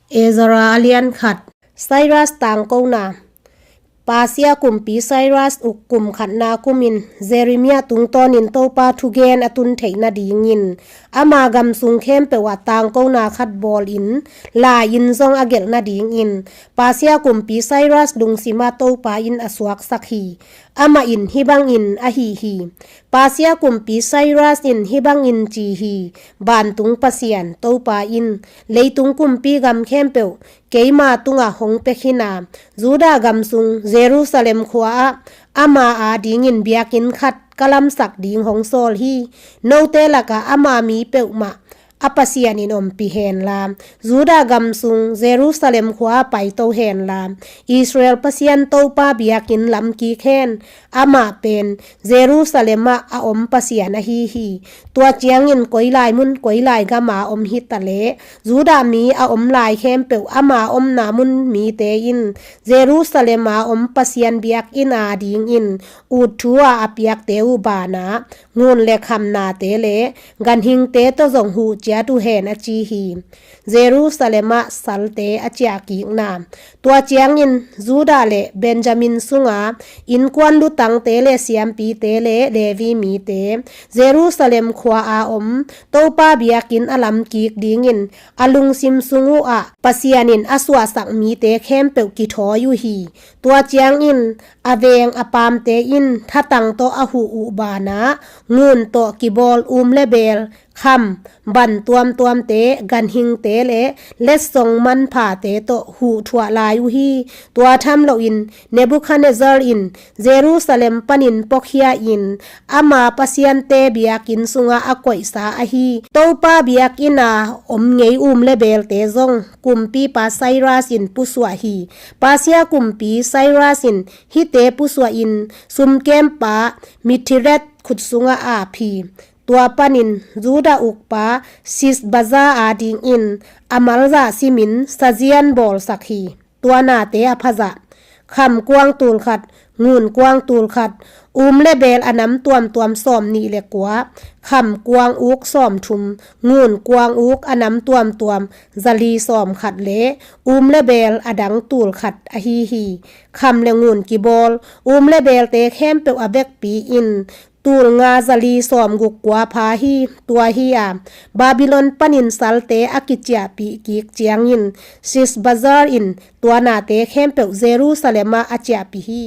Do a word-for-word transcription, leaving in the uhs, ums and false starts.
Ezra a lian khat. Cyrus tangkona. Persia kumpi Cyrus uk kum khatna kumin Jeremiah tungtawnin Topa thugen a tun theih nadingin ama gamsung khempeuh ah tangkona khat bawlin, lai-in zong a gelh nadingin Persia kumpi Cyrus lungsima Topa in a suaksak hi. Amah in hih bangin a hih hi. Persia kumpi Cyrus in hih bangin ci hi. Vantung Pasian Topa in, leitung kumpi gam khempeuh keima tungah hong pia khin a, Judah gamsung Jerusalem khua-ah ama adingin biakinn khat ka lamsak ding hong sawl hi. Note lakah ama mi peuhmah a Pasian in ompih henla, Judah gamsung Jerusalem khua-ah paito henla, Israel Pasian Topa biakinn lamkik hen. Amah pen Jerusalem ah a om Pasian ahi hi. Tua ciangin koi lai mun, koi lai gama om hi taleh, Judah mi a om lai khempeuh ama omna mun mite in Jerusalem a om Pasian biakinn adingin ut thu a a piakte uh banah ngun le khamnate le ganhingte tawh zong huh ciat uh hen, a ci hi. Jerusalem ah salte a ciahkikna. Tua ciangin Judah le Benjamin sunga innkuan lutangte le siampite le Levi mite, Jerusalem khua a om Topa biakinn a lamkik dingin a lungsim sung uh ah Pasian in a suahsak mite khempeuh kithawi uh hi. Tua ciangin a veng a paamte in thatang tawh a huh uh banah ngun tawh kibawl um le beel, kham, ban tuamtuamte, ganhingte le letsong manphate tawh huh thuah lai uh hi. Tua tham loin Nebuchadnezzar in Jerusalem panin puakhia-in ama pasiante biakinn sungah a koihsa ahi Topa biakinn a om ngei um le beelte zong kumpipa Cyrus in pusuah hi. Persia kumpi Cyrus in hihte pusuahin sumkempa Mithredath khut sungah ap hi. Tua panin Judah ukpa Sheshbazzar adingin a malzah simin sazian bawlsak hi. Tua nate a phazah: kham kuang tulkhat, ngun kuang tulkhat, um le beel a nam tuamtuam sawmnih le kua, kham kuang uk sawmthum, ngun kuang uk a nam tuamtuam zali sawmkhat le um le beel a dang tulkhat ahi hi. Kham le ngun kibawl um le beelte khempeuh a vekpi-in tul nga zali sawmguk kua pha hi. Tua hi-a Babylon panin salte a kiciahpih kik ciangin Sheshbazzar in tua nate khempeuh Jerusalem ah a ciahpih hi.